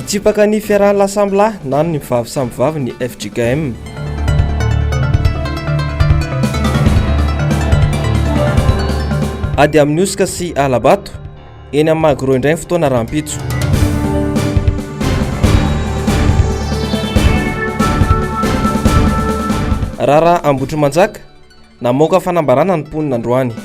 Mitsipaka ny fiarahan'ny lahy samy lahy na ny vavy samy vavy ny fjkm. Ady amin'ny hosoka sy hala-bato, eny amin'ny Magro indray ny fotoana rahampitso. Raharaha Ambohitrimanjaka, namoaka fanambarana ny mponina androany.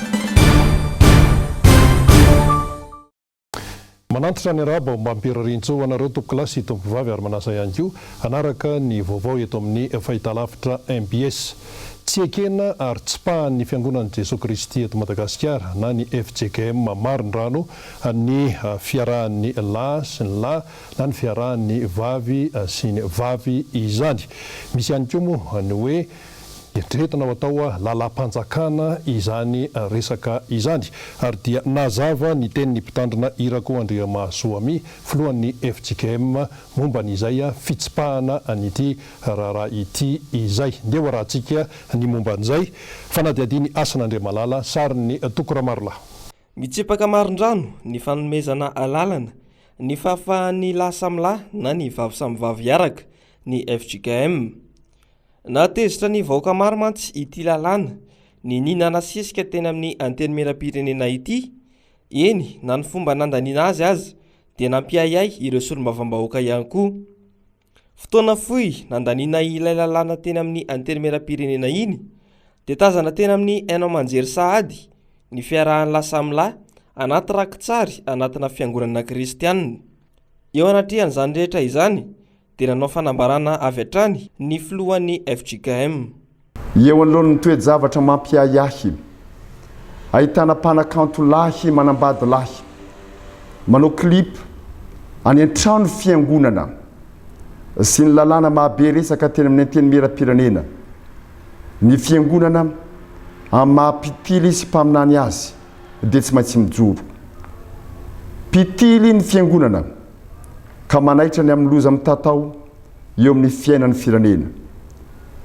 Manantitra ny arahaba ombam-pirariantsoa ho anareo tompokolahy sy tompovavy ary manasa ihany koa hanaraka ny vaovao eto amin'ny fahitalavitra mbs. Tsy ekena ary tsipahan'ny Fiangonan'i Jesoa Kristy eto Madagasikara na ny fjkm marindrano ny fiarahan'ny lahy sy ny lahy na ny fiarahan'ny vavy sy ny vavy izany. Misy ihany koa moa ny hoe Eritreretina ho atao lalam-panjakana izany resaka izany ary dia nazava ny tenin'ny mpitandrina Irako Andriamahasoa-Mi, filohan'ny fjkm momba an'izay fitsipahana an'ity raharaha ity izay. Ndeha ho arahantsika ny momba an'izay. Fanadihadian'i Hasina Andriamalala, sarin'i Toky Ramarolahy. Mitsipaka marindrano ny fanomezana alalana ny fahafahan'ny lahy samy lahy na ny vavy samy vavy hiaraka ny fjkm. Nahatezitra ny vahoaka maro mantsy ity lalàna niniana nasesika teny amin'ny Antenimierampirenena ity, eny na ny fomba nandaniana azy aza dia nampiahiahy ireo solombavambahoaka ihany koa. Fotoana fohy nandaniana ilay lalàna teny amin'ny Antenimierampirenena iny dia tazana teny amin'ny haino aman-jery sahady ny fiarahan'ny lahy samy lahy anaty rakitsary anatina fiangonana kristianina. Eo anatrehan'izany rehetra izany dia nanao fanambarana avy hatrany ny filohan'ny fjkm. Eo anoloan'ny toe-javatra mampiahiahy, ahitana mpanakanto lahy manambady lahy manao clip any an-trano fiangonana sy ny lalàna mahabe resaka teny amin'ny Antenimierampirenena, ny fiangonana amin'ny maha mpitily sy mpaminany azy dia tsy maintsy mijoro. Mpitily ny fiangonana. ka manaitra ny amin'ny loza mitatao eo amin'ny fiainan'ny firenena.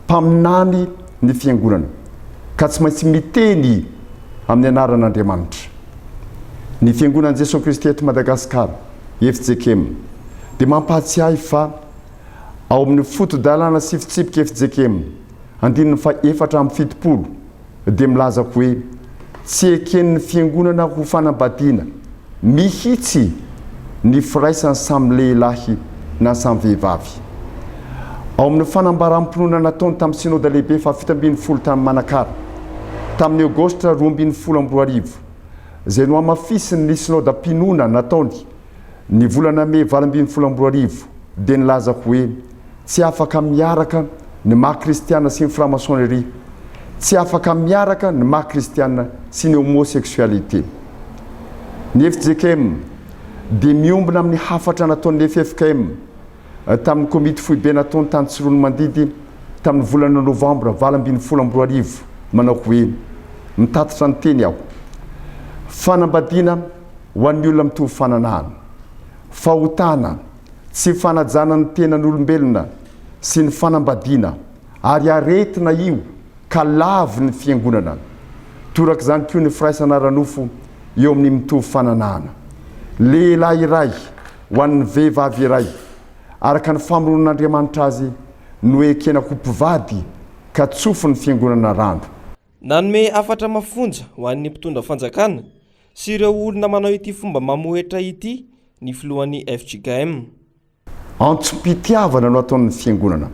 Mpaminany ny Fiangonana, ka tsy maintsy miteny amin'ny anaran'Andriamanitra. Ny Fiangonan'i Jesoa Kristy eto Madagasikara, fjkm, dia mampahatsiahy fa ao amin'ny Foto-dalàna sy Fitsipika fjkm, andininy faha 74, dia milaza hoe tsy eken'ny fiangonana ho fanambadiana mihitsy ny firaisan'ny samy lehilahy na samy vehivavy. Ao amin'ny fanambaram-pinoana nataony tamin'ny Synoda Lehibe faha-17 tany Manakara tamin'ny Aogositra 2012, izay nohamafisin'ny Synodam-pinoana nataony ny volana Mey 2018, dia nilaza hoe Tsy afaka miaraka ny maha kristiana sy ny franc-maçonnerie. Tsy afaka miaraka ny maha kristiana sy ny homosexualité. Ny fjkm dia miombona amin'ny hafatra nataon'ny ffkm tamin'ny komity foibe nataony tany Tsiroanomandidy tamin'ny volana novambra 2018 manao hoe, Mitatitra ny teny aho. Fanambadiana ho an'ny olona mitovy fananahana. Fahotana. tsy fanajana ny tenan'olombelona sy ny fanambadiana ary aretina io ka lavin'ny fiangonana. Torak'izany koa ny firaisana ara-nofo eo amin'ny mitovy fananahana. Lehilahy iray ho an'ny vehivavy iray, araka ny famoronan'Andriamanitra azy, no ekena ho mpivady ka tsofin'ny fiangonana rano. Nanome hafatra mafonja ho an'ny mpitondra fanjakana sy ireo olona manao ity fomba mamohehitra ity ny filohan'ny fjkm. Antsom-pitiavana no ataon'ny Fiangonana.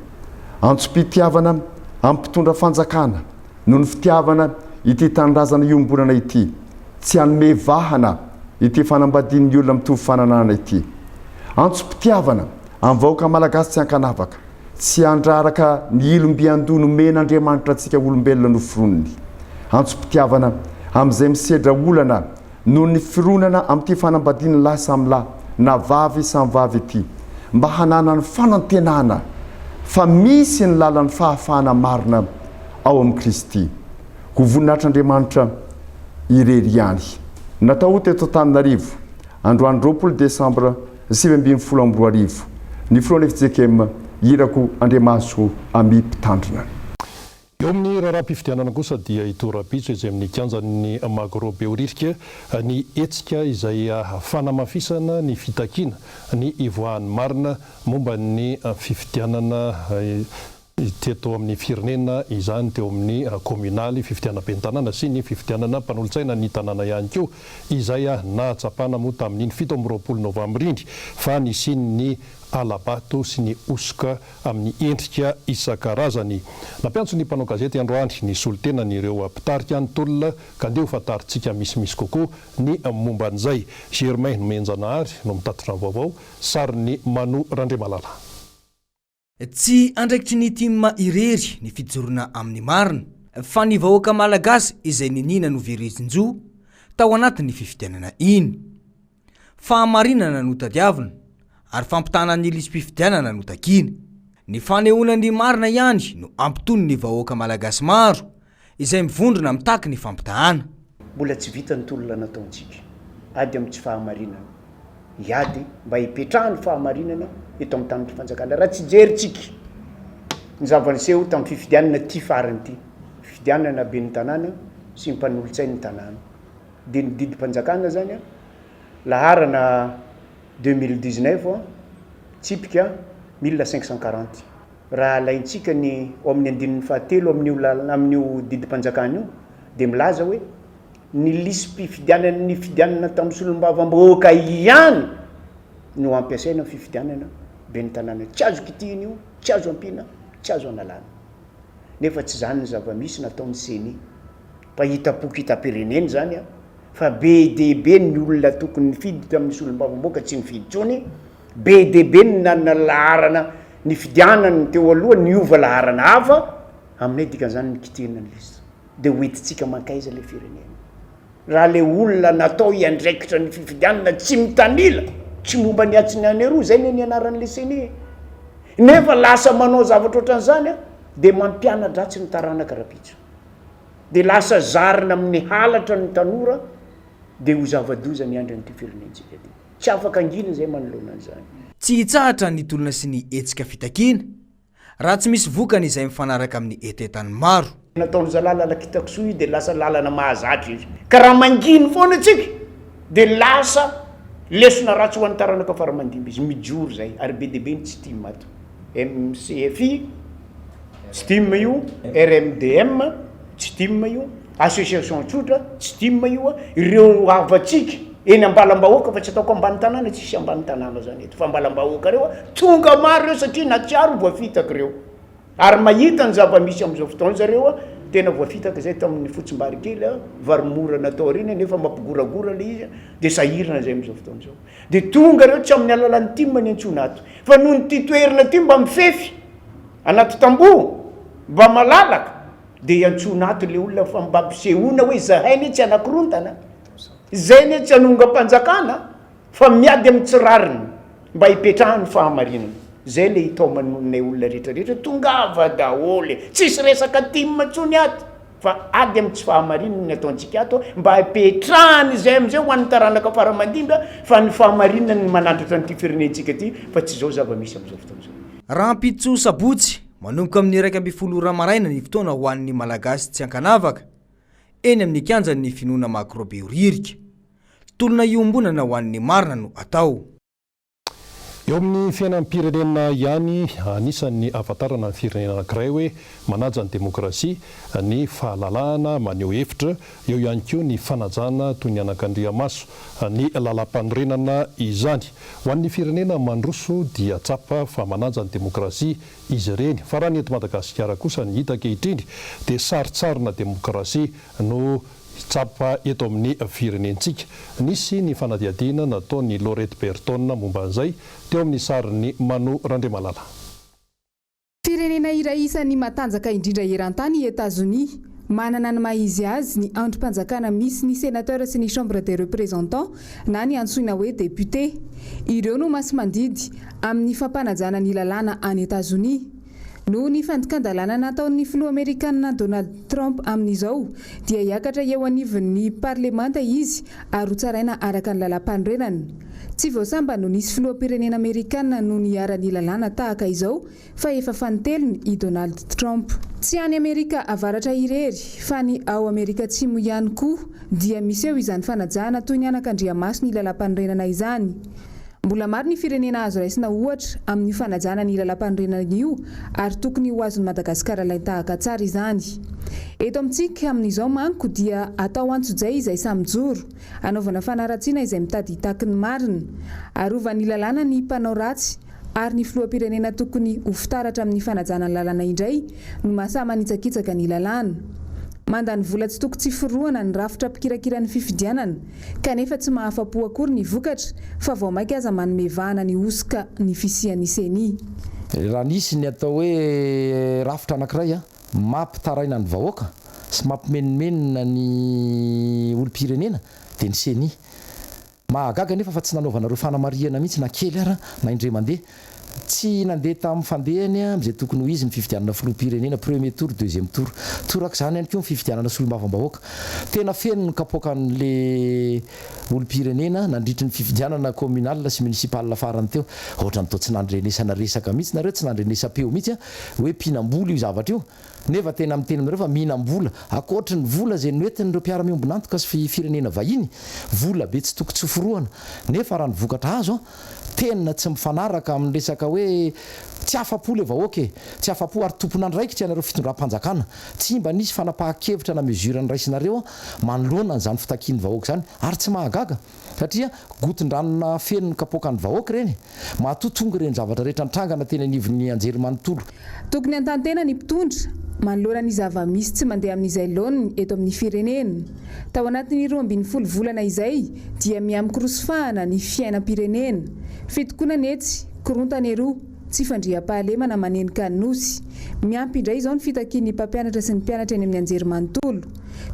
Antsom-pitiavana amin'ny mpitondra fanjakana noho ny fitiavana ity tanindrazana iombonana ity, tsy hanome vahana ity fanambadian'ny olona mitovy fananahana ity. Antsom-pitiavana amin'ny vahoaka malagasy tsy ankanavaka, tsy handraraka ny ilom-biandoha nomen'Andriamanitra antsika olombelona noforoniny. Antsom-pitiavana amin'izay misedra olana noho ny fironana amin'ity fanambadian'ny lahy samy lahy na vavy samy vavy ity, mba hananany fanantenana fa misy ny lalan'ny fahafahana marina ao amin'i Kristy. Ho voninahitr'Andriamanitra irery ihany. Natao teto Antananarivo, androany 20 desambra 2019, ny filohan'ny fjkm, Irako Andriamahasoa Ami Mpitandrina. Eo amin'ny raharaham-pifidianana kosa dia hitora-pitso etsy amin'ny kianjan'ny Magro Behoririka ny hetsika izay fanamafisana ny fitakiana ny hivoahan'ny marina momba ny fifidianana teto amin'ny firenena izany teo amin'ny kaominaly, fifidianana ben'ny tanàna sy ny fifidianana mpanolotsaina ny tanàna ihany koa izay nahatsapana moa tamin'iny 27 novambra iny fa nisian'ny hala-bato sy ny hosoka amin'ny endrika isan-karazany. Nampiantso ny mpanao gazety androany ny solontenan'ireo mpitarika ny tolona ka ndeha ho fantarintsika misimisy kokoa ny momba an'izay. Germain Nomenjanahary no mitatitra ny vaovao, sarin'i Manu Randriamalala. Tsy andraikitry ny tim irery ny fijoroana amin'ny marina, fa ny vahoaka malagasy izay niniana noverezin-jo tao anatin'ny fifidianana iny. Fahamarinana no tadiavina ary fampitana ny lisi-pifidianana no takiana. Ny fanehoana ny marina ihany no hampitony ny vahoaka malagasy maro izay mivondrona mitaky ny fampitahana. Mbola tsy vita ny tolona nataontsika. Ady amin'ny tsy fahamarinana. Hiady mba hipetrahan'ny fahamarinana eto amin'ny tanin'ny fanjakana. Raha tsy jerintsika ny zava-niseho tamin'ny fifidianana ity farany ity, fifidianana ben'ny tanàna sy ny mpanolotsain'ny tanàna. Dia ny didim-panjakana zany an, laharana 2019 an, tsipika 1540. Raha alaintsika ny ao amin'ny andininy fahatelo amin'io lalana amin'io didim-panjakana io dia milaza hoe ny lisi-pifidianana nifidianana tamin'ny solombavambahoaka ihany no ampiasaina amin'ny fifidianana ben'ny tanàna. Tsy azo kitihina io, tsy azo ampiana, tsy azo analana. Nefa tsy izany ny zava-misy nataon'ny Ceni. Mpahitam-poko hitam-pirenena izany an, fa be dia be ny olona tokony nifidy tamin'ny solombavambahoaka tsy nifidy intsony, be dia be ny nanana laharana nifidianany ny teo aloha niova laharana hafa, aminay dikan'izany nikitihina ny liste. Dia ho entintsika mankaiza ilay firenena? Raha ilay olona natao hiandraikitra ny fifidianana tsy mitanila, tsy momba ny atsy ny any aroa, izay anie ny anaran'ilay ceni e! Nefa lasa manao zavatra ohatran'izany an, dia mampiana-dratsy ny taranaka rahampitso. Dia lasa zarina amin'ny halatra ny tanora, dia ho zava-doza ny andry an'ity firenentsika ity. Tsy afaka angina izay manoloana an'izany. Tsy hitsahatra ny tolona sy ny hetsika fitakiana raha tsy misy vokany izay mifanaraka amin'ny hetahetan'ny maro. Nataon'ny zalahy lala-kitakisoa io dia lasa lalana mahazatra izy. Ka raha manginy foana tsika dia lasa lesona ratsy ho an'ny taranaka fara aman-dimby izy. Mijoro izay ary be dia be ny tsy tim ato. MCFI tsy tim io, RMDM tsy tim io, association tsotra tsy tim io, ireo havantsika eny ambalam-bahoaka fa tsy ataoko ambany tanàna, tsisy ambany tanàna zany eto fa ambalam-bahoaka reo tonga maro reo satria nahatsiaro voafitaka reo ary mahita ny zava-misy am'izao fotoana zareo tena voafitaka zay tamin'ny fotsimbary kely vary mora natao reny nefa mampigoragora le izy de sahirana zay am'izao fotoana zao. Dia tonga ireo tsy amin'ny alalan'ny tim ny antsoina ato fa noho ny ity toerana ity mba mifefy anaty tamboho mba malalaka dia iantsoana ato le olona fa mba ampisehoana hoe zahay anie tsy anakorontana, izay anie tsy hanongam-panjakana fa miady amin'ny tsy rariny mba hipetrahan'ny fahamarinana. Zay le itaoman'olonay olona rehetra rehetra tongava daholo e! Tsisy resaka tim intsony ato. Fa ady amin'ny tsy fahamarinana ny ataontsika ato mba hipetrahany izay amin'izay ho an'ny taranaka fara aman-dimby fa ny fahamarinana no manandratra an'ity firenentsika ity fa tsy izao zava-misy amin'izao fotoana izao. Rahampitso sabotsy, manomboka amin'ny 11 ora maraina ny fotoana ho an'ny Malagasy tsy ankanavaka, eny amin'ny kianjan'ny Finoana Magro Behoririka. Tolona iombonana ho an'ny marina no atao. Eo amin'ny fiainam-pirenena ihany, anisan'ny ahafantarana ny firenena anankiray hoe manaja ny demokrasia, ny fahalalahana maneho hevitra, eo ihany koa ny fanajana toy ny anakandriamaso ny lalàmpanorenana izany. Ho an'ny firenena mandroso dia tsapa fa manaja ny demokrasia izy ireny. Fa raha ny eto Madagasikara kosa ny hita ankehitriny dia sarintsarina demokrasia no Tsapa eto amin'ny firenentsika. Nisy ny fanadihadiana nataon'i Laurette Berton momba an'izay, teo amin'ny sarin'i Manu Randriamalala. Firenena iray isan'ny matanjaka indrindra eran-tany i Etazonia. Manana ny maha izy azy ny andrim-panjakana misy ny Sénateur sy ny Chambre des Représentants na ny antsoina hoe député. Ireo no masi-mandidy amin'ny fampanajana ny lalàna any Etazonia. Noho ny fandikan-dalàna nataon'ny filoha amerikanina Donald Trump amin'izao dia hiakatra eo anivon'ny parlemanta izy ary hotsaraina araka ny lalàmpanorenana. Tsy vao sambany no nisy filoham-pirenena amerikanina no niharan'ny lalàna tahaka izao fa efa fanintelony i Donald Trump. Tsy any Amerika Avaratra irery fa ny ao Amerika Atsimo ihany koa dia miseho izany fanajana toy ny anakandriamaso ny lalàmpanorenana izany. Mbola maro ny firenena azo raisina ohatra amin'io fanajana ny lalàmpanorenana io ary tokony ho azon'i Madagasikara alain-tahaka tsara izany. Eto amintsika amin'izao manko dia atao antsojay izay samy mijoro, anaovana fanaratsiana izay mitady hitaky ny marina. Arovan'ny lalàna ny mpanao ratsy ary ny filoham-pirenena tokony ho fitaratra amin'ny fanajana ny lalàna indray no mahasahy manitsakitsaka ny lalàna. Mandany vola tsy toko tsy forohana ny rafitra mpikirakira ny fifidianana kanefa tsy mahafa-po akory ny vokatra fa vao mainka aza manome vahana ny hosoka ny fisian'ny Ceni. Raha nisy ny atao hoe rafitra anankiray mampitaraina ny vahoaka sy mampimenomenona ny olom-pirenena dia ny Ceni. Mahagaga anefa fa tsy nanaovanareo fanamarihana mihitsy na kely ara na indray mandeha. Tsy nandeha tamin'ny fandehany amin'izay tokony ho izy ny fifidianana filoham-pirenena, premier tour, deuxième tour. Torak'izany ihany koa ny fifidianana solombavambahoaka. Tena feno ny kapoakan'le olom-pirenena nandritry ny fifidianana communal sy municipal farany teo. Ohatran'ny toa tsy nandrenesana resaka mihitsy nareo, tsy nandrenesam-peo mihitsy hoe mpihinam-bola io zavatra io. Nefa tena miteny aminareo fa mihinam-bola, ankoatry ny vola izay noentin'ireo mpiara-miombon'antoka sy firenena vahiny, vola be tsy toko tsy forohana. Nefa raha ny vokatra azo an, tena tsy mifanaraka amin'ny resaka hoe tsy afa-po ilay vahoaka e! Tsy afa-po ary tompon'andraikitra ianareo fitondram-panjakana. Tsy mba nisy fanapahan-kevitra na mesure noraisinareo manoloana an'izany fitakian'ny vahoaka izany ary tsy mahagaga. Satria gotin-drano nahafeno ny kapoakan'ny vahoaka ireny. Matoa tonga ireny zavatra rehetra nitrangana teny anivon'ny anjerimanontolo. Tokony hanontany-tena ny mpitondra manoloana ny zava-misy tsy mandeha amin'izay laoniny eto amin'ny firenena. Tao anatin'ny 12 volana izay dia miha-mikorosofahana ny fiainam-pirenena. Fitokonana etsy, korontana eroa, tsy fandriampahalemana manenika ny Nosy. Miampy indray izao ny fitakian'ny mpampianatra sy ny mpianatra eny amin'ny anjerimanontolo.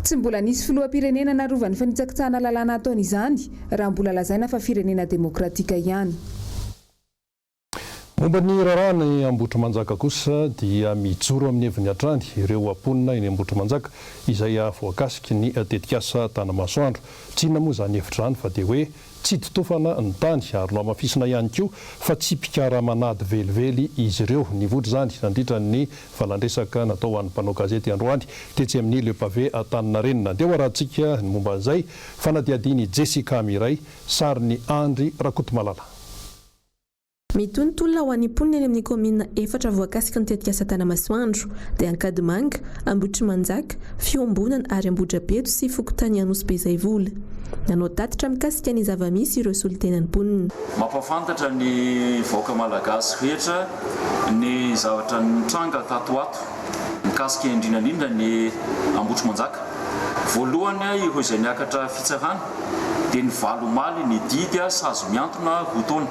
Tsy mbola nisy filoham-pirenena narovan'ny fanitsakitsahana lalàna ataony izany raha mbola lazaina fa firenena demokratika ihany. Momba ny raharahan'i Ambohitrimanjaka kosa dia mijoro amin'ny heviny hatrany ireo mponina eny Ambohitrimanjaka izay voakasiky ny tetikasa Tanamasoandro. Tsy inona moa izany hevitra izany fa dia hoe Tsy totofana ny tany ary nohamafisina ihany koa fa tsy mpikaramanady velively izy ireo. Nivoitra izany nandritra ny valandresaka natao ho an'ny mpanao gazety androany tetsy amin'ny Le Pavé Antaninarenina. Andeha ho arahantsika ny momba an'izay fanadihadian'i Jessica Miray, sarin'i Andry Rakotomalala. Mitohy ny tolona ho an'ny mponina eny amin'ny kaominina efatra voakasiky ny tetikasa Tanamasoandro, dia Ankadimanga, Ambohitrimanjaka, Fiombonana ary Ambohidrapeto sy fokontany Anosibe Zaivola. Nanao tatitra mikasika ny zava-misy ireo solontenan'ny mponina. Mampahafantatra ny vahoaka malagasy rehetra ny zavatra nitranga tato ho ato mikasika indrindra indrindra ny Ambohitrimanjaka. Voalohany ireo izay niakatra fitsarana dia nivaly omaly ny didy sazy mihantona roa taona.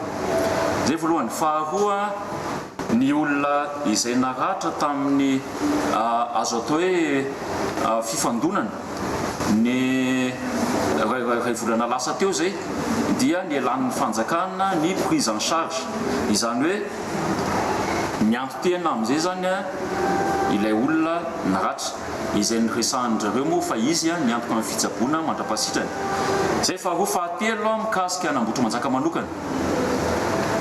Izay voalohany. Faharoa, ny olona izay naratra tamin'ny azo atao hoe fifandonana ny iray volana lasa teo izay dia nialan'ny fanjakana ny prise en charge. Izany hoe mianto-tena amin'izay izany ilay olona naratra. Izay noresahan-dry zareo moa fa izy niantoka ny fitsaboana mandra-pahasitrany. Izay faharoa. Fahatelo, mikasika an'Ambohitrimanjaka manokana.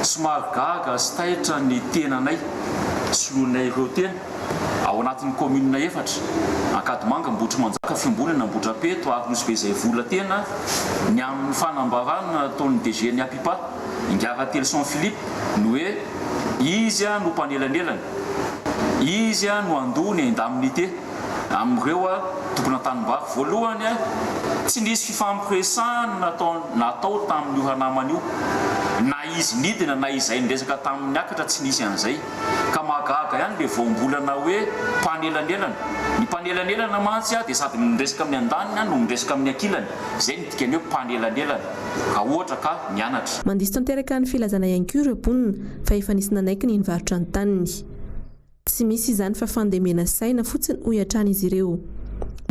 Somary gaga sy taitra ny tenanay, soloinay ireo tena, ao anatin'ny kaominina efatra, Ankadimanga, Ambohitrimanjaka, Fiombonana, Ambohidrapeto ary Nosy Be izay vola tena, ny amin'ny fanambarana nataon'ny DG-n'ny Apipa, Ingahy Ratelison Philippe, ny hoe izy no mpanelanelana, izy no handoa ny indemnité amin'ireo tompon'antanimbary. Voalohany, tsy nisy fifampiresahana natao natao tamin'io ranamana io, na izy nidina na izay niresaka taminy niakatra tsy nisy an'izay. Ka mahagaga ihany ilay voambolana hoe mpanelanelana. Ny mpanelanelana mantsy dia sady miresaka amin'ny andaniny no miresaka amin'ny ankilany. Izay no dikan'ny hoe mpanelanelana raha ohatra ka nianatra. Mandiso tanteraka ny filazana ihany koa ireo mponina fa efa nisy nanaiky ny nivarotra ny taniny. Tsy misy izany fa fandemena saina fotsiny hoy hatrany izy ireo.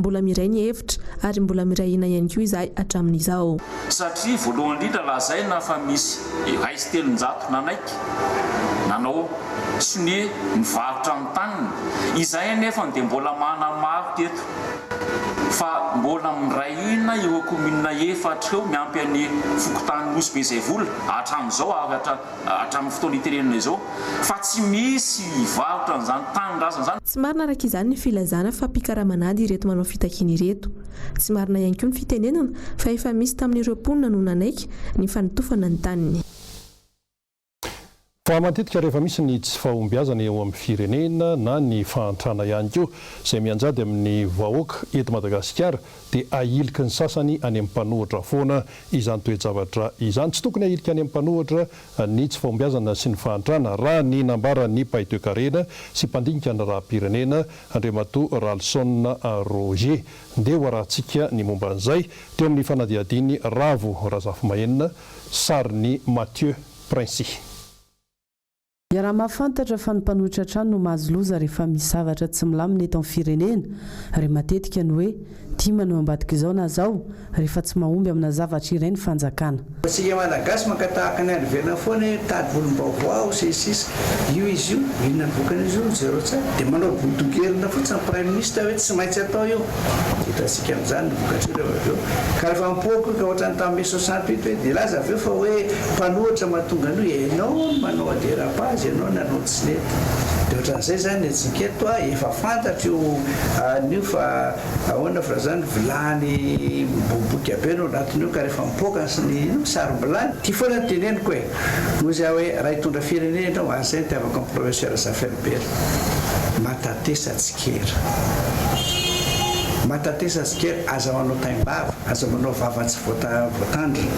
Mbola miray ny hevitra ary mbola miray hina ihany koa izahay hatramin'izao. Satria voalohany indrindra lazaina fa misy 301 nanaiky nanao. Sonia nivarotra ny taniny. Izay anefa dia mbola manamarika eto fa mbola miray hina ireo kaominina efatra ireo miampy an'i fokontany Nosy Be Zaivola hatramin'izao ary hatramin'ny fotoana itenenana izao fa tsy misy hivarotra an'izany tanindrazana izany. Tsy marina araka izany ny filazana fa mpikaraman'ady ireto manao fitakiana ireto. Tsy marina ihany koa ny fitenenana fa efa misy tamin'ireo mponina no nanaiky ny fanotofana ny taniny. Fa matetika rehefa misy ny tsy fahombiazana eo amin'ny firenena na ny fahantrana ihany koa izay mianjady amin'ny vahoaka eto Madagasikara dia ahiliky ny sasany any amin'ny mpanohitra foana izany toe-javatra izany. Tsy tokony ahilika any amin'ny mpanohitra ny tsy fahombiazana sy ny fahantrana raha ny nambaran'ny mpahay toekarena sy mpandinika ny raharaham-pirenena Andriamatoa Ralison Roger. Ndeha ho arahantsika ny momba an'izay teo amin'ny fanadihadian'i Ravo Razafimahenina, sarin'i Mathieu. Princi. Iaraha-mahafantatra fa ny mpanohitra hatrany no mahazo loza rehefa misy zavatra tsy milamina eto amin'ny firenena, ary matetika ny hoe tim no ambadik'izao na zao rehefa tsy mahomby amina zavatra iray ny fanjakana. Isika Malagasy maka tahaka ny any ivelany foana hoe mitady volom-baovao sy ny sisa Io izy io, inona ny vokan'izy io? Jereo tsara. Dia manao bodogerina fotsiny ny Praiminisitra hoe tsy maintsy atao io. Hitantsika amin'izany ny vokatr'io rehefa avy eo. Ka rehefa mipoaka io ka ohatran'ny tamin'ny mai 68 hoe dia hilaza avy eo fa hoe mpanohitra mahatonga an'io, ianao no manao dérapage, ianao nanao tsy nety. Dia ohatran'izay izany ny antsika eto a, efa fantatra io an'io fa ahoana filazana, vilany miboiboika be no anatin'io ka rehefa mipoaka ny inona, sarom-bilany. Ity foana no teneniko e. Hoy aho hoe raha hitondra firenena ianao, ary izay no itiavako an'i Professeur Zafy Albert, matatesa tsikera. Matatesa tsikera, aza manao taim-bava, aza manao vava tsy voatandrina.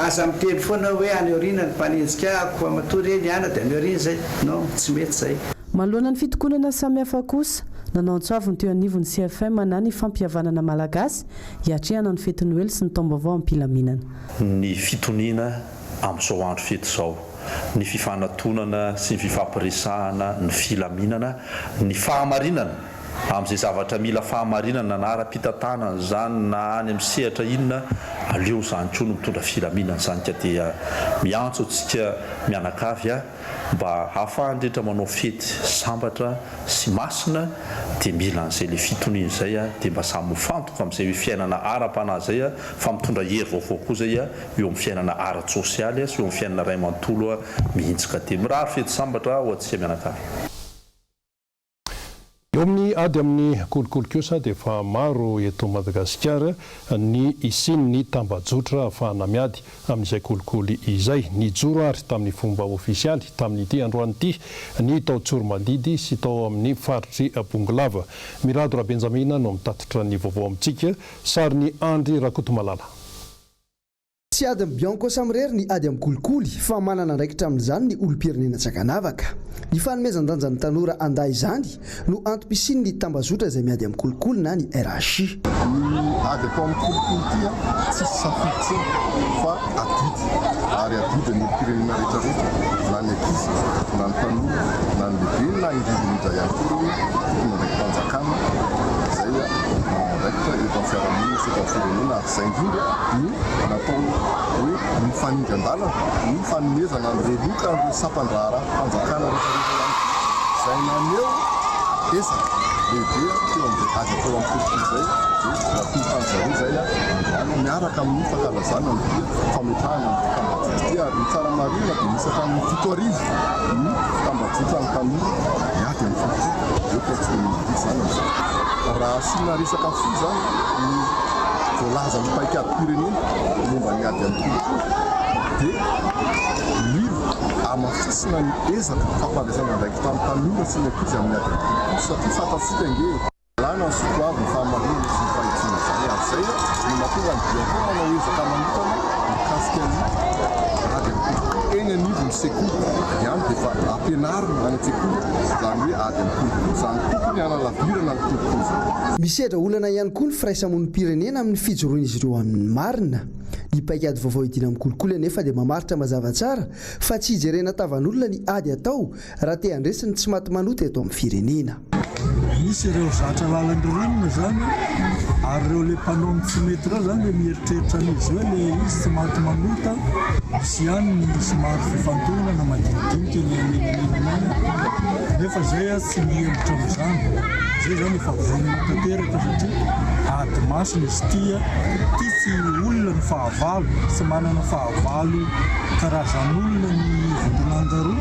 Aza miteny foana hoe any aoriana ny mpanenjika ahy, koa matoa re ny ana dia any aoriana izay. Non, tsy mety izay. Manoloana ny fitokonana samihafa kosa, nanao antso avo ny teo anivon'ny CFM na ny Fampihavanana Malagasy hiatrehana ny fety Noely sy ny taom-baovao am-pilaminana. Ny fitoniana amin'izao andro fety izao, ny fifanatonana sy ny fifampiresahana, ny filaminana, ny fahamarinana amin'izay zavatra mila fahamarinana na ara-pitantanana izany na any amin'ny sehatra inona, aleo izany koa no mitondra filaminana izany ka dia miantso antsika mianakavy aho mba hahafahan'ny rehetra manao fety sambatra sy masina dia mila an'izay le fitoniana izay dia mba samy mifantoka amin'izay fiainana ara-panahy izay fa mitondra hery vaovao koa izay eo amin'ny fiainana ara-tsosialy sy eo amin'ny fiainana iray manontolo mihitsy ka dia mirary fety sambatra ho antsika mianakavy. Eo amin'ny ady amin'ny kolikoly kosa dia efa maro eto Madagasikara ny hisian'ny tambajotra ahafahana miady amin'izay kolikoly izay. Nijoro ary tamin'ny fomba ofisialy tamin'ity androany ity ny tao Tsoromandidy sy tao amin'ny faritr'i Bongolava. Mirado Rabenjamina no mitatitra ny vaovao amintsika. Sarin'i Andry Rakotomalala. Tsy adin'ny Bianco samirery ny ady amin'ny kolikoly fa manana andraikitra amin'izany ny olom-pirenena tsy ankanavaka. Ny fanomezan-danja ny tanora handà izany no antom-pisian'ny tambazotra izay miady amin'ny kolikoly na ny RHI. Ny ady atao amin'ny kolikoly ity tsisy safidy intsony fa adidy ary adidin'ny olom-pirenena rehetra rehetra na ny ankizy na ny tanora na ny lehibe na indrindra indrindra ihany koa ireo tompon'andraiki-panjakana izay manana andraikitra eto amin'ny fiarahamonina sy eto amin'ny firenena ary izay indrindra no natao hoe mifanindran-dalana ny fanomezana an'ireo loka an'ireo sampan-draharaham-panjakana rehetra rehetra ihany koa izay naneho ezaka lehibe teo amin'izay ady atao amin'ny kolikoly izay dia natolotra an-dry zareo izay androany miaraka amin'ny fankalazana ny dia fametrahana an'ity tambajotra ity ary ny tsara marihina dia misy hatramin'ny 7000 ny tambajotran'ny tanora miady amin'ny kolikoly eto Antsiranana izany amin'izao. Raha asiana resaka fohy izany ny voalazan'ny paikadim-pirenena momba ny ady amin'ny kolikoly dia mila hamafisina ny ezaka fampandraisana andraikitra ny tanora sy ny ankizy amin'ny ady amin'ny kolikoly satria fantatsika ange Lalàna ny soatoaviny fahamarinana sy ny fahitsiana izany ary izay no mahatonga ny Bianco manao ezaka manokana mikasika ny ady amin'ny kolikoly eny anivon'ny sekoly ihany dia efa ampianarina any an-tsekoly izany hoe ady amin'ny kolikoly izany tokony hanalavirana ny kolikoly izany. Misedra olana ihany koa ny firaisamonim-pirenena amin'ny fijoroan'izy ireo amin'ny marina. Ny paikady vaovao hidiana amin'ny kolikoly anefa dia mamaritra mazava tsara fa tsy hijerena tavan'olona ny ady atao raha te handresy ny tsy maty manota eto amin'ny firenena. Misy ireo zatra lalan-dririnina izany ary ireo le mpanao ny tsy mety ireo izany le mieritreritra an'izy hoe le izy tsy maty manota, misy ihany ny somary fifantohana na madinidinika eny anelanelany eny. Nefa zay tsy mihemotra amin'izany. Zay zany efa vonona tanteraka satria ady masina izy ity. Ity tsy olona no fahavalo, tsy manana fahavalo karazan'olona ny vondron'Angaroa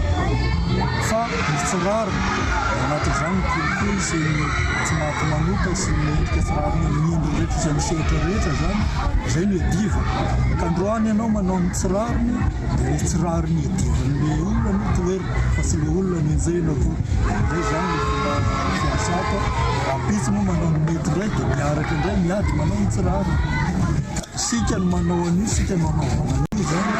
fa ny tsy rariny. Ao anatin'izany ny kolikoly sy ny tsy maty manota sy ny endrika tsy rariny amin'ny endriny rehetra sy amin'ny sehatra rehetra izany. Izay no iadivana. Ka androany ianao manao ny tsy rariny dia ilay tsy rariny iadivan'ilay olona no toherina fa tsy ilay olona no enjehina akory. Izay izany ilay fomba fiasa ato. Rahampitso moa manao ny mety indray dia miaraka indray miady manao ny tsy rariny. Ka isika no manao an'io, isika no anaovana an'io izany.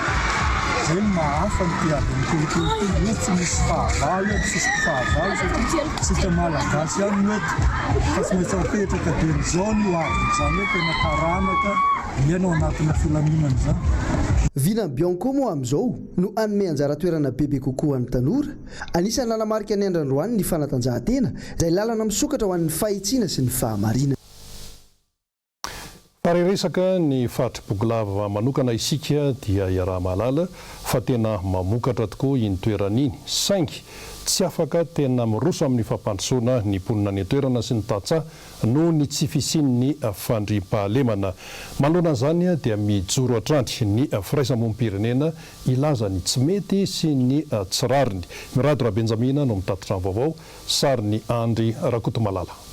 Izay no maha hafa an'ity adin'ny kolikoly ity. Io tsy misy fahavalo, tsisy mpifahavalo satria isika Malagasy ihany no eto. Fa tsy maintsy apetraka dieny izao ny ho avy izany hoe tena taranaka miaina ao anatina filaminana izany. Vina Bianco moa amin'izao no hanome anjara toerana bebe kokoa ho an'ny tanora. Anisan'ny nanamarika ny andro androany ny fanatanjahantena, izay lalana misokatra ho an'ny fahitsiana sy ny fahamarinana. Fa raha hiresaka ny faritr'i Bongolava manokana isika dia iaraha-mahalala fa tena mamokatra tokoa iny toerana iny saingy tsy afaka tena miroso amin'ny fampandrosoana ny mponina any an-toerana sy ny tantsaha noho ny tsy fisian'ny fandriampahalemana. Manoloana an'izany dia mijoro hatrany ny firaisamonim-pirenena hilaza ny tsy mety sy ny tsy rariny. Mirado Rabenjamina no mitatitra ny vaovao, sarin'i Andry Rakotomalala.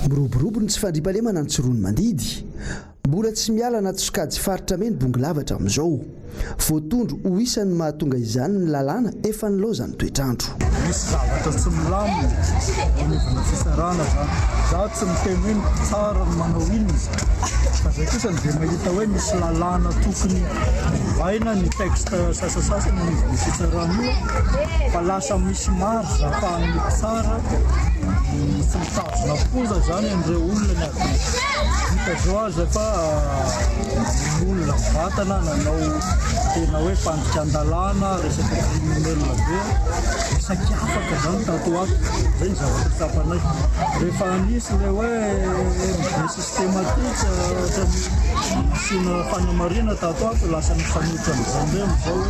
Miroborobo ny tsy fandriampahalemana any Tsiroanomandidy. Mbola tsy miala anaty sokajy faritra mena Bongolava hatramin'izao. Voatondro ho isan'ny mahatonga izany ny lalàna efa nilaozan'ny toetr'andro. Misy zavatra tsy milamina eo anivon'ny fitsarana zany. Za tsy miteny hoe ny mpitsara no manao inona fa zay kosa dia mahita hoe misy lalàna tokony ovaina ny texte sasasasany anivon'ny fitsarana io fa lasa misy marge ahafahan'ny mpitsara tsy mitazona am-ponja zany an'ireo olona na dia hita zao aza fa namono olona mivantana, nanao tena hoe fandikan-dalàna, resaka criminel be, saika afaka zany tato ho ato, zay ny zavatra tsapanay. Rehefa nisy ilay hoe MD systématique ohatran'ny nasiana fanamarihana tato ho ato, lasa nifanohitra amin'izay indray amin'izao hoe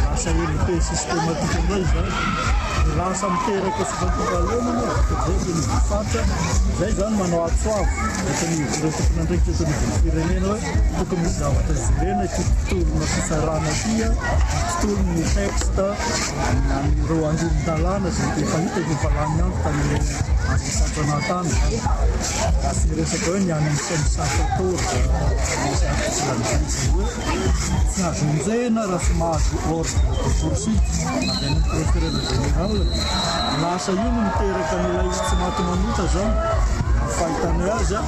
lasa LP systématique indray izay, dia lasa miteraka tsy fahampiam-pahalemana, vokatr'izay eto anivon'ny faritra, izay izany manao antso avo eto anivon'ireo tompon'andraikitra eto anivon'ny firenena hoe tokony misy zavatra jerena ity tontolona fitsarana ity, tontolon'ny texte amin'ireo andinin-dalàna izay efa hita efa lany andro tany amin'ny fanjanahantany izany. Raha tsy miresaka hoe ny any amin'ny 514 misy article an'izay izay hoe tsy azo enjehina raha tsy mahazo ordre de poursuite avy any amin'ny procureur général. Lasa io no miteraka an'ilay tsy maty manota izany. Ny fahitanay azy,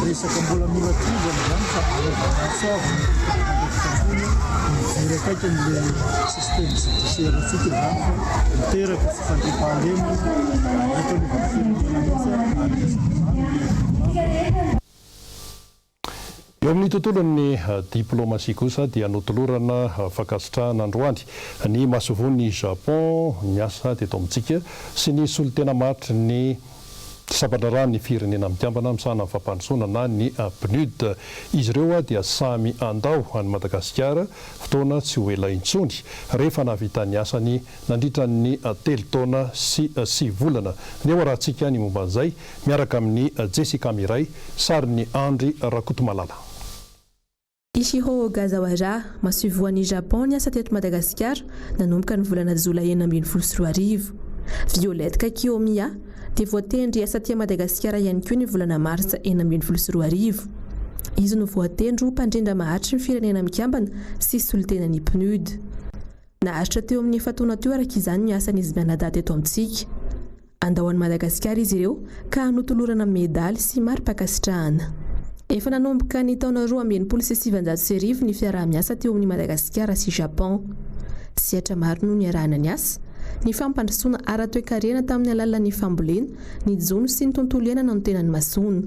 resaka mbola mila tohizana izany fa anaovana antso avo ny tompon'andraikitra ambony mijery akaiky an'ilay système judiciaire antsika izany fa miteraka tsy fandriampahalemana eto anivon'ny firenena mihitsy ary isan'izany ny Eo amin'ny tontolon'ny diplaomasia kosa dia notolorana fankasitrahana androany ny masoivohon'i Japon niasa teto amintsika sy ny solontena maharitry ny sampan-draharahan'ny Firenena Mikambana misahana ny fampandrosoana na ny PNUD. Izy ireo dia samy handao an'i Madagasikara fotoana tsy ho ela intsony rehefa nahavita ny asany nandritra ny telo taona sy sivy volana. Ndeha ho arahantsika ny momba an'izay Miaraka amin'i Jessica Miray, sarin'i Andry Rakotomalala. Ichiro Ogasawara, masoivohon'i Japon niasa teto Madagasikara nanomboka ny volana jolay 2016. Violette Kakiomiya dia voatendry hiasa aty Madagasikara ihany koa ny volana martsa 2016. Izy no voatendry ho mpandrindra maharitry ny Firenena Mikambana sy solontenan'ny PNUD. Naharitra teo amin'ny efa-taona teo araka izany ny asan'izy mianadahy teto amintsika. Handao an'i Madagasikara izy ireo ka notolorana medaly sy mari-pankasitrahana. Efa nanomboka ny taona 1962 ny fiaraha-miasa teo amin'i Madagasikara sy Japon. Sehatra maro no niarahana niasa, ny fampandrosoana ara-toekarena tamin'ny alalan'ny fambolena, ny jono sy ny tontolo iainana no tena nimasoana.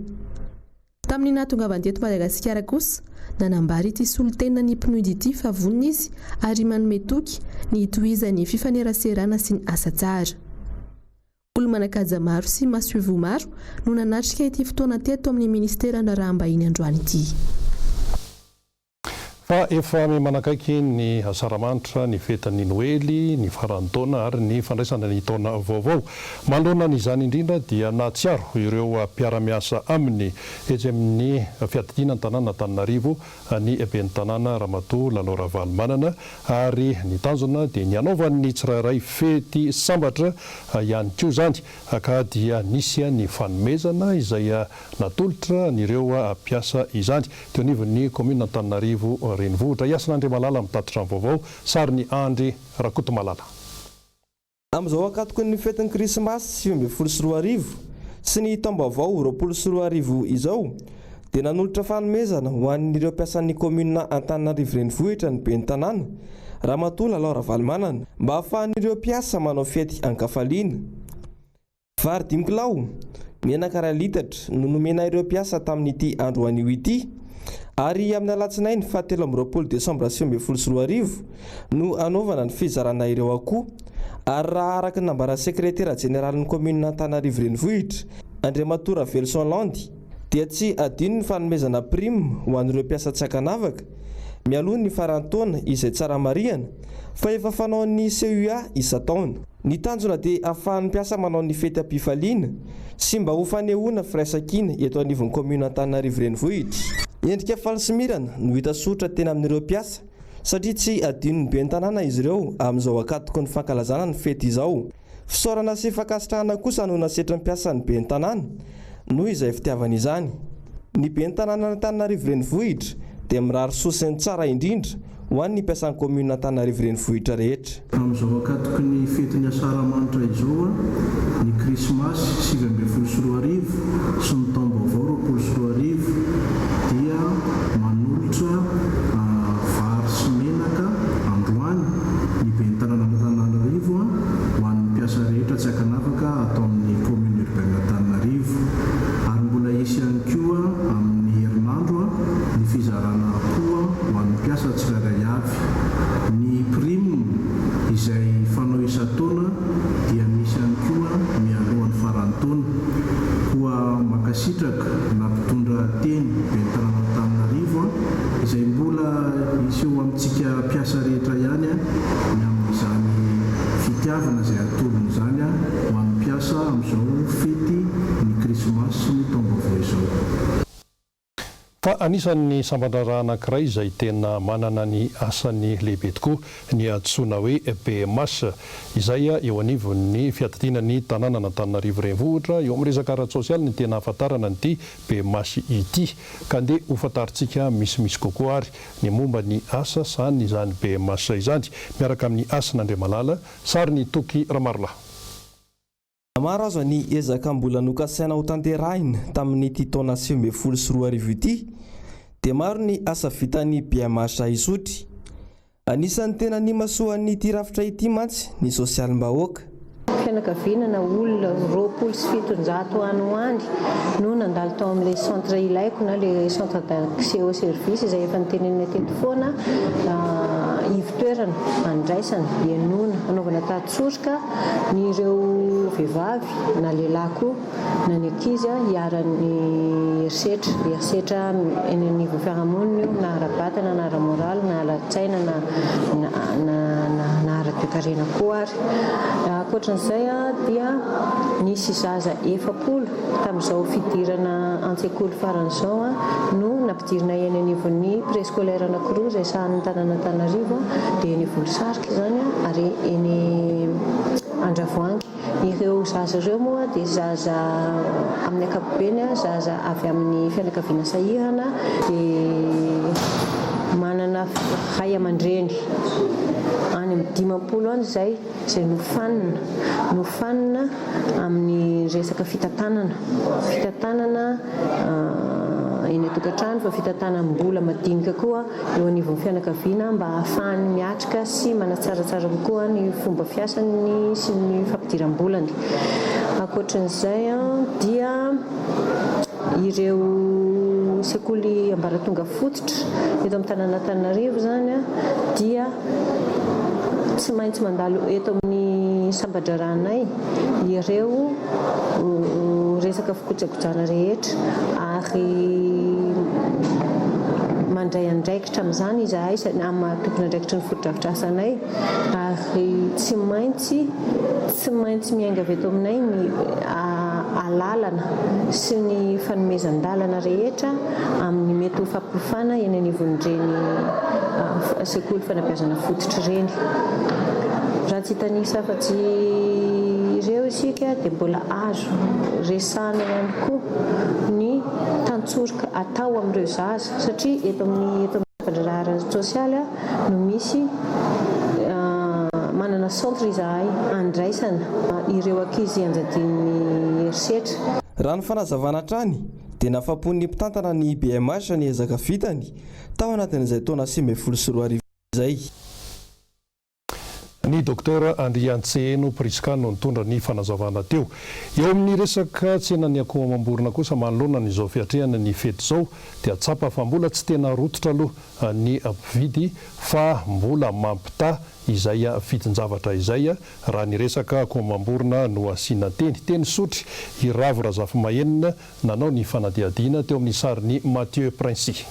Tamin'ny nahatongavany teto Madagasikara kosa, nanambara ity solontenan'ny PNUD ity fa vonona izy ary manome toky ny hitohizan'ny fifaneraserana sy ny asa tsara. Olo-manan-kaja maro sy masoivoho maro no nanatrika ity fotoana teto amin'ny Ministeran'ny Raharaham-bahiny androany ity. Fa efa miha-manakaiky ny asaramanitra, ny fetin'ny Noely, ny faran'ny taona ary ny fandraisana ny taona vaovao. Manoloana an'izany indrindra dia nahatsiaro ireo mpiara-miasa aminy etsy amin'ny fiadidiana ny tanànan'Antananarivo ny ben'ny tanàna Ramatoa Lalao Ravalomanana ary ny tanjona dia ny hanaovan'ny tsirairay fety sambatra ihany koa izany ka dia nisy ny fanomezana izay natolotra an'ireo mpiasa izany teo anivon'ny kaominina Antananarivo Renivohitra. I Hasina Andriamalala mitatitra ny vaovao, sarin'i Andry Rakotomalala. Amin'izao ankatoky ny fetin'ny Krismasy 2019 sy ny taom-baovao 2020 izao dia nanolotra fanomezana ho an'ireo mpiasan'ny kaominina Antananarivo Renivohitra ny ben'ny tanàna, Ramatoa Lalao Ravalomanana, mba hahafahan'ireo mpiasa manao fety an-kafaliana. Vary dimy kilao, menaka iray litatra no nomena ireo mpiasa tamin'ity andro anio ity. Ary amin'ny alatsinainy faha 23 desambra 2019 no hanaovana ny fizarana ireo akoho. Ary raha araka ny nambaran'ny sekretera jeneralin'ny kaominina Antananarivo Renivohitra, Andriamatoa Raveloson Landy, dia tsy adino ny fanomezana prime ho an'ireo mpiasa tsy ankanavaka mialoha ny faran'ny taona izay tsara marihana fa efa fanaon'ny CUA isan-taona. Ny tanjona dia ahafahan'ny mpiasa manao ny fety am-pifaliana sy mba ho fanehoana firaisankina eto anivon'ny kaominina Antananarivo Renivohitra. Endrika faly sy mirana no hita soritra teny amin'ireo mpiasa satria tsy adinon'ny ben'ny tanàna izy ireo amin'izao ankatoky ny fankalazana ny fety izao. Fisaorana sy fankasitrahana kosa no nasetrin'ny mpiasan'ny ben'ny tanàna noho izay fitiavana izany. Ny ben'ny tanànan'Antananarivo Renivohitra dia mirary soa sy ny tsara indrindra ho an'ny mpiasan'ny kaominina Antananarivo Renivohitra rehetra. Amin'izao ankatoky ny fetin'ny Asaramanitra izao, ny Krismasy 2019 sy ny Taom-baovao 2020 dia manolotra vary sy menaka androany ny ben'ny tanànan'Antananarivo ho an'ny mpiasa rehetra tsy ankanavaka ato amin'ny commune urbaine Antananarivo ary mbola hisy ihany koa amin'ny herinandro ny fizarana akoho ho an'ny mpiasa tsirairay avy. Ny prime izay fanao isan-taona dia misy ihany koa mialohan'ny faran'ny taona. Koa mankasitraka nampitondra teny ben'ny tanànan'Antananarivo izay mbola hiseho amintsika mpiasa rehetra ihany ny amin'izany fitiavana izay atolony izany ho an'ny mpiasa amin'izao fety ny krismasy sy ny taom-baovao izao. Fa anisan'ny sampan-draharaha anankiray izay tena manana ny asany lehibe tokoa ny antsoina hoe BMH, izay eo anivon'ny fiadidiana ny tanànan'Antananarivo Renivohitra. Eo amin'ny resaka ara-tsosialy ny tena ahafantarana an'ity BMH ity. Ka ndeha hofantarintsika misimisy kokoa ary ny momba ny asa sahanin'izany BMH izany, miaraka amin'i Hasina Andriamalala, sarin'i Toky Ramarolahy. Maro aza ny ezaka mbola nokasaina hotanterahina tamin'ity taona 2019 ity dia maro ny asa vitan'ny BMH Isotry. Anisan'ny tena nimasoan'ity rafitra ity mantsy ny sosialim-bahoaka. Fianakaviana na olona 720 any ho any no nandalo tao amin'ilay centre Ilaiko na ilay centre d'accès au service izay efa notenenina teto foana, ivon-toerana andraisana, ihainoana, anaovana tatitsoroka ny ireo vehivavy na lehilahy koa na ny ankizy iharan'ny herisetra, herisetra eny anivon'ny fiarahamonina io na ara-batana na ara-moraly na ara-tsaina na na ara-toekarena koa ary. Ankoatran'izay dia nisy zaza 40 tamin'izao fidirana an-tsekoly farany izao no nampidirina eny anivon'ny préscolaire anankiroa izay sahanin'ny tanàn'Antananarivo dia eny Volosarika izany ary eny Andravoahangy. Ireo zaza ireo moa dia zaza amin'ny ankapobeny zaza avy amin'ny fianakaviana sahirana dia manana ray aman-dreny any amin'ny 50 any izay izay nofanina nofanina amin'ny resaka fitantanana fitantanana eny an-tokantrano fa fitantanam-bola madinika koa eo anivon'ny fianakaviana mba hahafahany miatrika sy manatsaratsara kokoa ny fomba fiasany sy ny fampidiram-bolany. Ankoatran'izay dia ireo sekoly ambaratonga fototra eto amin'ny tanàn'Antananarivo izany dia tsy maintsy mandalo eto amin'ny samban-draharahanay ireo resaka fikojakojana rehetra ary. Mandray andraikitra amin'izany izahay amin'ny maha tompon'andraikitry ny fotodrafitrasa anay ary tsy maintsy tsy maintsy miainga avy eto aminay ny alalana sy ny fanomezan-dalana rehetra amin'ny mety ho fampihofana eny anivon'ireny sekoly fanabeazana fototra ireny. Raha tsy hitanisa afa-tsy ireo isika dia mbola azo resahana ihany koa ny tantsoroka atao amin'ireo zaza satria eto amin'ny eto amin'ny fandraharahana ara-tsosialy no misy manana centre izahay andraisana ireo ankizy ianjadian'ny herisetra. Raha ny fanazavana hatrany dia nafapon'ny mpitantana ny BMH ny ezaka vitany tao anatin'izay taona 2019 izay. Ny Docteur Andriantseheno Prisca no nitondra ny fanazavana teo. Eo amin'ny resaka tsenan'ny akoho amam-borona kosa manoloana an'izao fiatrehana ny fety izao dia tsapa fa mbola tsy tena rototra aloha ny mpividy fa mbola mampitaha izay vidin-javatra izay raha ny resaka akoho amam-borona no asiana teny. Teny Sotry i Ravo Razafimahenina nanao ny fanadihadiana teo amin'ny sarin'i Mathieu Princi.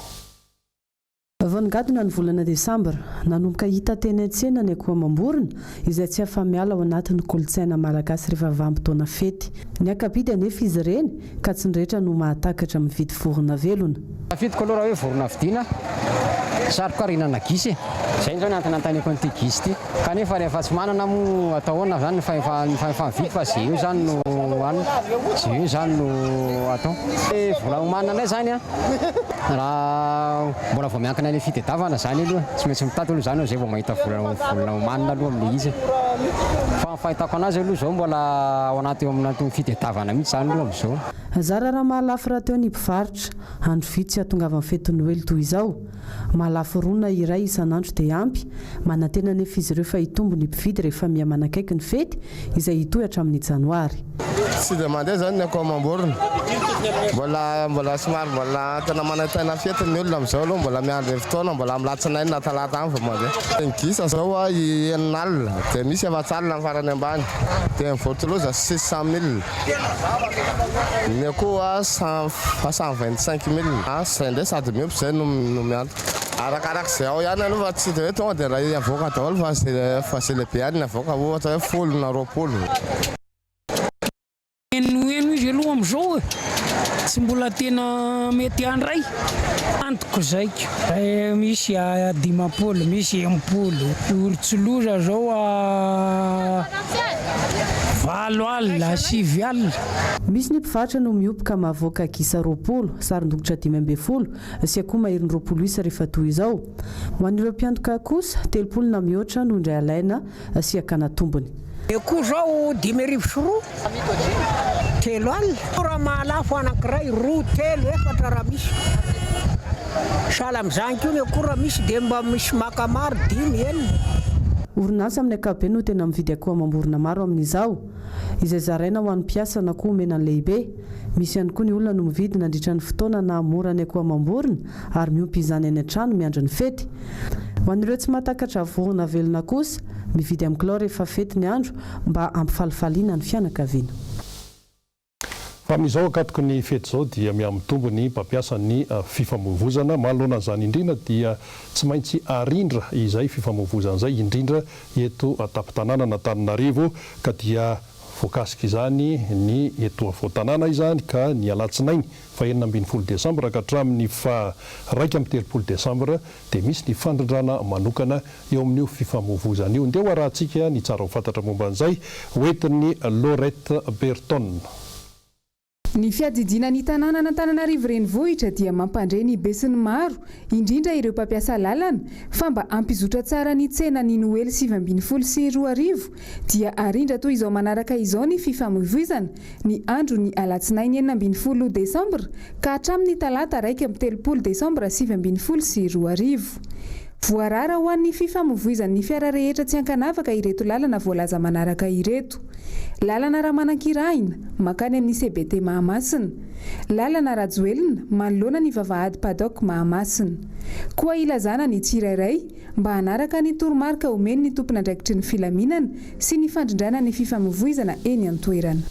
Vao nigadona ny volana desambra, nanomboka hita teny an-tsena ny akoho amam-borona, izay tsy afa-miala ao anatin'ny kolontsaina malagasy rehefa vanim-potoana fety. Niaka-bidy anefa izy ireny, ka tsy ny rehetra no mahatakatra mividy vorona velona. Tafidiko aloha raha hoe vorona vidiana, sarotra koa ary hihinana gisa e! Izay izao ny antony anontaniako an'ity gisa ity. Kanefa rehefa tsy manana moa atao ahoana izany ny fahefa-mividy fa izay eo izany no hanina, izay eo izany no atao. Vola homanina indray izany an, raha mbola vao miankina ilay fitadiavana izany aloha, tsy maintsy mitady aloha izany izay vao mahita vola vola homanina aloha amin'ilay izy. Fa ny fahitako an'azy aloha izao mbola ao anaty eo amin'ny fitadiavana mihitsy izany aloha amin'izao. Zara raha mahalafo rahateo ny mpivarotra, andro vitsy hahatongavan'ny fety Noely toy izao. Mahalafo roa na iray isan'andro dia ampy. Manantena anefa izy ireo fa hitombo ny mpividy rehefa miha manakaiky ny fety, izay hitohy hatramin'ny janoary. Tsy dia mandeha izany ny akoho amam-borona. Mbola mbola somary mbola tena manaintaina fety ny olona amin'izao aloha, mbola miandry fotoana, mbola amin'ny alatsinainy na talata any vao mandeha. Ny gisa izao enina alina, dia misy efatsy alina ny farany ambany, dia ny voatoloza six cent mille. Ny akoho 125 mille. Zay indray sady miompy zay no no miantoka. Arakaraka izay ao ihany aloha fa tsy dia hoe tonga dia iray avoaka daholo fa zay fa zay lehibe ihany ny avoaka ohatra hoe folo na 20. Henoheno izy aloha amin'izao e, tsy mbola tena mety handray antoko zaiko. Misy 50, misy 60. Orontsiloza zao 80, 90. Misy ny mpivarotra no miompy ka mahavoaka gisa 20, sarin-dokotra 15 sy akoho maherin'ny 20 isa rehefa toy izao. Ho an'ireo mpiantoka kosa, 30 na mihoatra no indray alaina sy hakana tombony. Eo koa zao 250, 30. Raha mahalafo anankiray, roa, telo, efatra raha misy. Sahala amin'izany koa ny akoho raha misy dia mba misy maka maro, dimy, enina. Orinasa amin'ny ankapobeny no tena mividy akoho amam-borona maro amin'izao, izay zaraina ho an'ny mpiasa na koa omena ny lehibe. Misy ihany koa ny olona no mividy nandritra ny fotoana naha mora ny akoho amam-borona ary miompy izany any an-trano miandry ny fety. Ho an'ireo tsy mahatakatra vorona velona kosa, mividy amin'ny kilao rehefa fety ny andro mba hampifalifaliana ny fianakaviana. Fa amin'izao ankatoky ny fety izao dia mihamitombo ny mpampiasa ny fifamoivozana. Manoloana an'izany indrindra dia tsy maintsy arindra izay fifamoivozana izay, indrindra eto an-tampon-tanànan'Antananarivo ka dia voakasik'izany ny eto afovoan-tanàna izany ka ny alatsinainy faha 16 desambra ka hatramin'ny faha 31 desambra dia misy ny fandrindrana manokana eo amin'io fifamoivozana io. Ndeha ho arahantsika ny tsara ho fantatra momba an'izay hoentin'i Laurette Berton. Ny fiadidiana ny tanànan'Antananarivo Renivohitra dia mampandre ny besinimaro, indrindra ireo mpampiasa lalana, fa mba hampizotra tsara ny tsenan'ny Noely 2019 dia arindra toy izao manaraka izao ny fifamoivoizana, ny andron'ny alatsinainy 16 desambra ka hatramin'ny talata 31 desambra 2019. Voarara ho an'ny fifamoivoizan'ny fiara rehetra tsy ankanavaka ireto lalana voalaza manaraka ireto. Lalana Ramanankirahina, mankany amin'ny CBT Mahamasina. Lalana Rajoelina, manoloana ny vavahady Paddock Mahamasina. Koa ilazana ny tsirairay mba hanaraka ny toromarika omen'ny tompon'andraikitry ny filaminana sy ny fandrindrana ny fifamoivoizana eny an-toerana.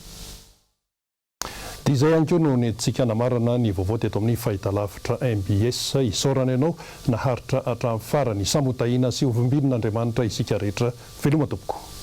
Dia izay ihany koa no nentintsika namarana ny vaovao teto amin'ny fahitalavitra mbs. Isaorana ianao naharitra hatramin'ny farany. Samy ho tahiana sy ho vimbinin'Andriamanitra isika rehetra. Veloma tompoko.